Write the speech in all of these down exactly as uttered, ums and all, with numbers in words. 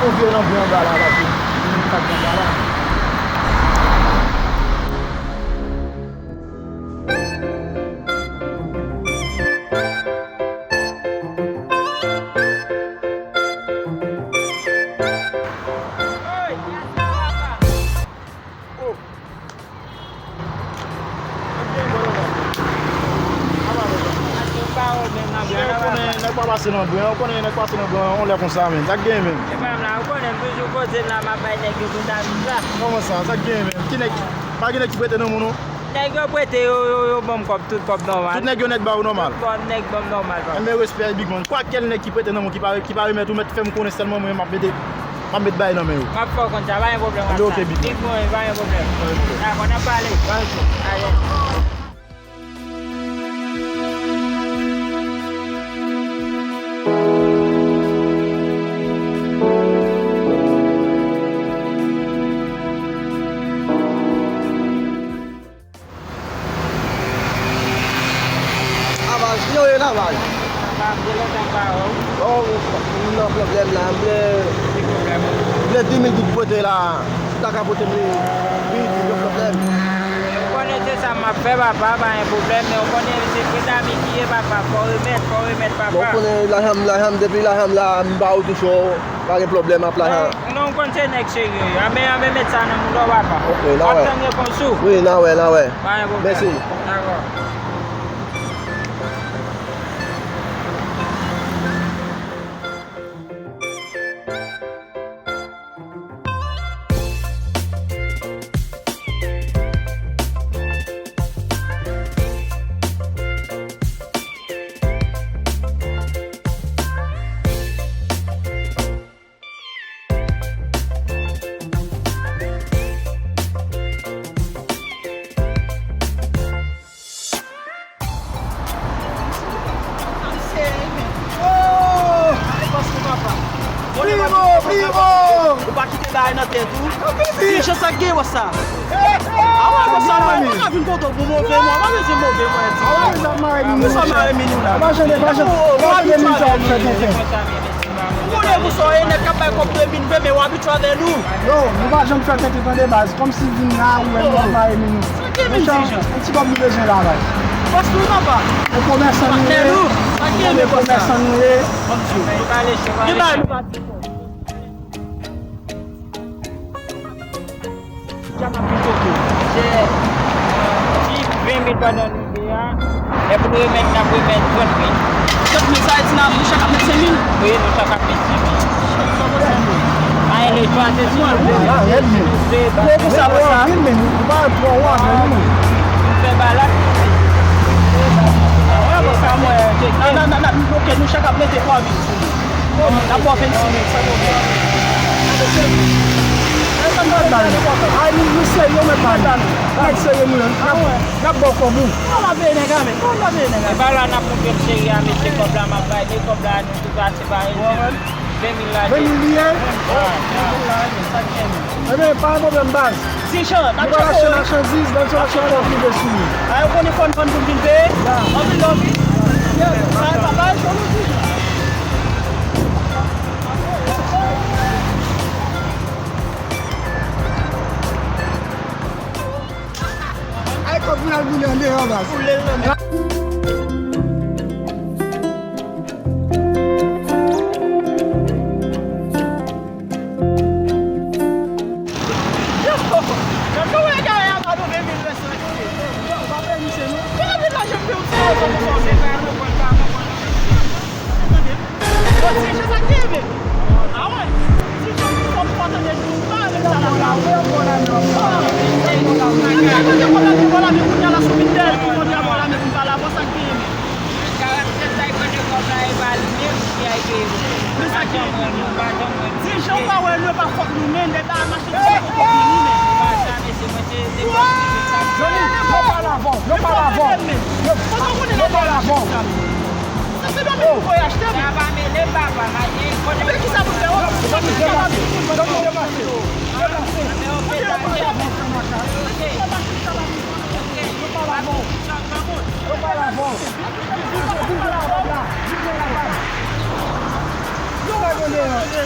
Yon vye lanbren anba la, la, vye. Yon kat anba la. Ou konnen nèg pa pase nan bren, ou konnen nèg pase nan bren, yon lè konsa, men. Sa k genyen, men? E pa m la, ou konnen m toujou kote m la, m ap bay nèg yo tout amis la. Kòman sa? Sa k genyen, men? Ki nèg? Pa gen nèg ki prete nan moun, non? Nèg yo prete, yo, yo, yo ban m kòb, tout kòb nòmal. Tout nèg yo nèt ba ou nòmal? Tout kòb nèg ban m nòmal, papa. Enben, respè, Big Man. Kwa kèl nèg ki prete nan moun ki pa, ki pa remèt ou, mèt fè m konnen sèlman, mwen, m ap mete M ap met bagay nan men yo. M ap fè w konn sa, pa gen pwoblèm ak sa. Ok, Big Man. Big Man, pa gen pwoblèm. Pa gen pwoblèm. Dakò, n ap pale. Pa gen pwoblèm. Ale. Lavaj, yo, e lavaj. Papa, m gen lontan m pa wè w. Oh, m nan pwoblèm la, m vle, m vle di mil goud pote la, si w ta ka pote m li, wi, m gen pwoblèm. Ou konnen se sa m ap fè, papa, pa gen pwoblèm, men ou konnen se prèt ami ki ye, papa, fò remèt, fò remèt, papa. Bon, ou konnen lajan m, lajan m, depi lajan m la, m ba ou touche w. Pa gen pwoblèm ap la. Non, non, ou konn se nèg serye yo. Anben, anben, met sa nan mouda w, papa. Ok, n a wè. W ap tann repons ou. Wi, n a wè, n a wè. Pa gen pwoblèm. Mèsi. Dakò. Oh! Primo, Primo! Ou pa kite bagay nan tèt ou. Ti jan sa k gen wè sa. Awa, konsa mwen pa ka vin kote w pou move mwen. Pa bezwen move mwen, ti. Awa, mezanmi, mare minou. Konsa mare minou la. Pa jwenn, pa jwenn. Ou abitye avè minou. Ou konnen pou sa w ye, nèg k ap bay kòb de mil vre, men w abitye avè nou. Yo, nou pa janm fè tenten tande baz. Kòmsi vin la, ou wè nou ap mare minou. Sa ki vin di jan? Yon ti kòb nou bezwen la, baz. Pòs nou, papa. Yon komèsan nou ye. Sa ki vin di sa? Komèsan nou ye. Bon, Dye. Ki bagay nou pa di? Djab ap vin kote w. Monchè, si ven mil pandan nou de a, lè pou nou remèt, n ap remèt trant mil. Trant mil, sa vle di n ap, nou chak ap met senk mil? Wi, nou chak ap met senk mil. Ayen, le twa, se si nou. Pou sa, pou sa. Nou fè balad. Wè, pou sa, mwen. Nan, nan, nan, nan, ok, nou chak ap mete twa mil. N ap ba w vennsis mil, san pwoblèm. Ay, nou, nou serye, men pa nou. Nèg serye nou ye. N ap, n ap ba w kòb ou. Kòman n ap peye nèg la, men? Kòman n ap peye nèg la? E pa la n ap montre m serye a, mesye, kòb la m ap bay, men kòb la nou tout a separe. Ven mil la. Ven mil li ye? Wi. Ebyen, pa gen pwoblèm, baz. Ti Jan, n ap chache w, wi. Nou pral achte machandiz, lè n sot achte, n ap rive sou li. A, ou konnen fò n vann pou n vin peye? Anpil love, wi. Sa e pa bagay jòl ou di. Ay, kòb pou n al boule andeyò, baz. Boule l nan men. Men sa ki, di jan w pa wè nou, e pa fòt nou, men lè bagay mache, se fòt nou, men. Yo pale avè w, yo pale avè w. Yo, yo pale avè w. Sa se yon moun voyaj, tande. Sa pa mele, papa, mache. Epi kisa pou fè, oh? Yo deplase, yo deplase. Deplase. Yo pale avè w. Yo pale avè w. Yo pale avè w. Yo pale avè w.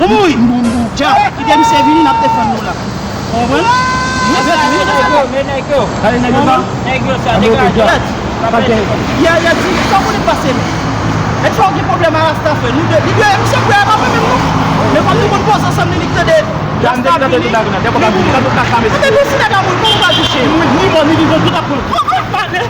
Ou mouri. Dja, kite misye vini, n ap defann nou la. Ou konprann? Men nèg yo, men nèg yo. Gade nèg yo sa. Nèg yo sa, degaje. Yè, yè di, sa w konnen k pase menm? Èske w gen pwoblèm a Rasta, frè? Nou de, li de, misye kwè a pa menm non. Men kòm nou konn poze ansanm, li, li k tande Rasta vini. Mwen te di si nèg la mouri, kòman w pral touche? Ni mò, ni vivan, tout ap mouri. Kòman w pale?